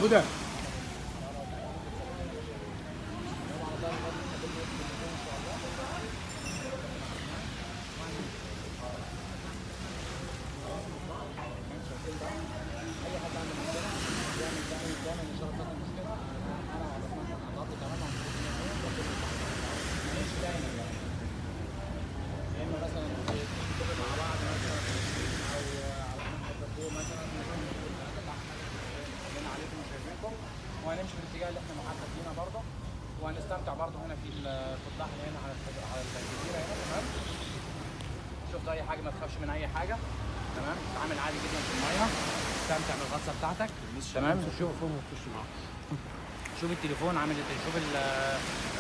هدى. وهنمشي في الاتجاه اللي احنا محدد لينا برضه، وهنستمتع برضه هنا في البحر هنا على الجزيرة هنا. تمام، شفت اي حاجة ما تخافش من اي حاجة. تمام، تتعامل عادي جدا في المية، استمتع بالغطسه بتاعتك. تمام، شوف التليفون عامل ازاي، شوف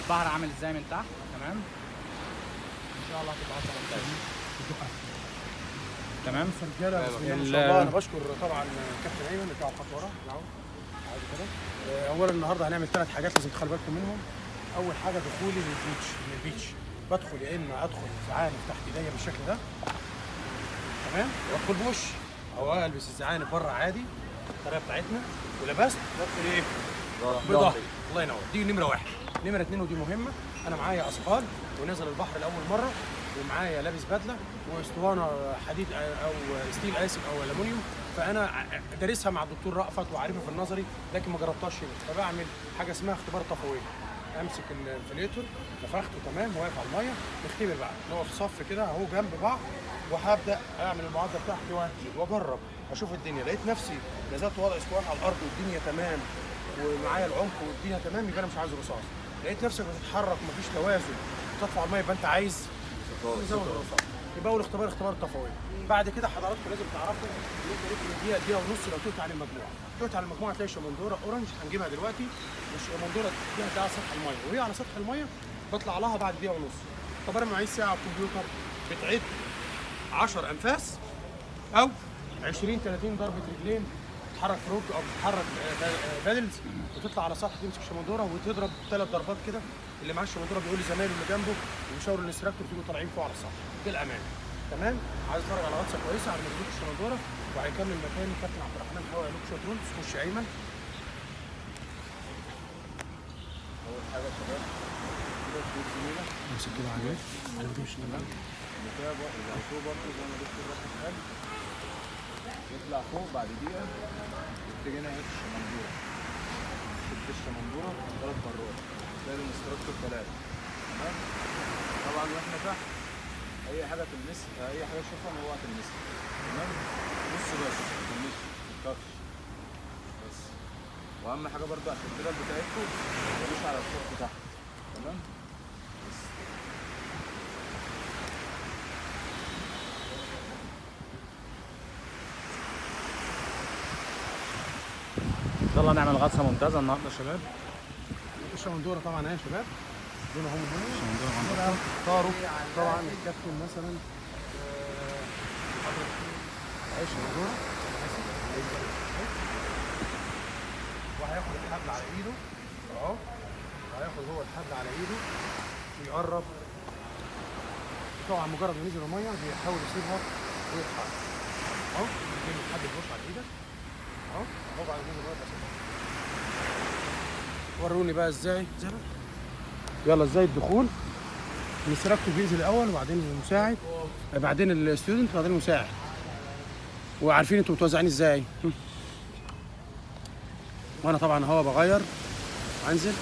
البحر عامل ازاي من تحت. تمام، ان شاء الله هتبقى غطسه ممتازة. تمام رجاله، بسم الله ما شاء الله. انا بشكر طبعا كابتن ايمن. ارجعوا خطوة ورا، ارجعوا عادي كده. اولا النهارده هنعمل 3 حاجات لازم تخلي بالكم منهم. اول حاجة دخولي لل beach. من ال beach بدخل يا اما ادخل زعانف تحت ايديا بالشكل ده، تمام، وادخل بوش، او البس الزعانف بره عادي الطريقة بتاعتنا، ولبست وادخل ايه؟ بظهري. الله ينور. دي نمره 1. نمره 2 ودي مهمة، انا معايا اثقال ونزل البحر لاول مرة، ومعايا لابس بدله واسطوانه حديد او steel اسف او الومنيوم، فانا دارسها مع الدكتور رأفت وعارفها في النظري، لكن ما جربتهاش هنا. فبعمل حاجة اسمها اختبار طفويه. امسك ال inflator، نفخته تمام، واقف على المية، نختبر بقى، نقف صف كده اهو جنب بعض، وهبدا اعمل المعادلة بتاعتي وانزل واجرب اشوف الدنيا. لقيت نفسي نزلت وضع اسطوانة على الارض والدنيا تمام ومعايا العمق والدنيا تمام، يبقى انا مش عايز رصاص. لقيت نفسك بتتحرك ومفيش توازن تطفو على المية، يبقى انت عايز تزود الرصاص. يبقى اول اختبار اختبار طفويه. بعد كده حضراتكم لازم تعرفوا ان انت ليك من دقيقة دقيقة ونص لو تقعد على المجموعة. تقعد على المجموعة تلاقي شمندوره orange هنجيبها دلوقتي، والشمندوره دي هتلاقيها على سطح المية، وهي على سطح المية بطلع لها بعد دقيقة ونص. طب انا معيش ساعة على الكمبيوتر، بتعد 10 انفاس او 20 30 ضربه رجلين، بتتحرك frog او بتتحرك paddles، وتطلع على سطح تمسك شمندوره وتضرب 3 ضربات كده. اللي معاه الشمندوره بيقول لزمايله اللي جنبه وبيشاور ال instructor، تيجوا طالعين فوق على السطح. ده الامان. تمام، عايز اتفرج على غطسه كويسة على مجهود الشمندوره، وهيكمل مكاني كابتن عبد الرحمن حاول يقول شوية rules. خش ايمن. اول حاجة يا شباب كده تجيب زميلك، امسك كده على الوش، انا ما بجيبش. تمام، بتاع فوق برضه زي ما دكتور رافت قال، يطلع فوق بعد دقيقة يتجه ناحية الشمندوره، شد الشمندوره 3 مرات، تلاقي ال instructor 3. تمام، طبعا واحنا تحت اي حاجة تلمسها، اي حاجة تشوفها اوعى تلمسها. تمام، بص بس ما تلمسش، ما تخافش بس. واهم حاجة برضه عشان البدل بتاعتكم ما تقولوش على الخط تحت. تمام، بس. ان شاء الله نعمل غطسه ممتازة النهارده يا شباب. الشمندوره طبعا اهي يا شباب، دول هم هنا اختاروا طبعا الكابتن مثلا اهي الشمندوره، وهياخد الحبل على ايده اهو، وهياخد هو الحبل على ايده ويقرب. طبعا مجرد ما نزل المية بيحاول يسيبها ويتحرك اهو، يجيب الحبل بوش على ايدك اهو اهو، بعد ما نزل المية بس. وروني بقى ازاي، يلا ازاي الدخول. ال instructor بينزل الاول وبعدين المساعد، بعدين ال student، بعدين المساعد. وعارفين انتوا متوزعين ازاي. وانا طبعا اهو بغير وانزل.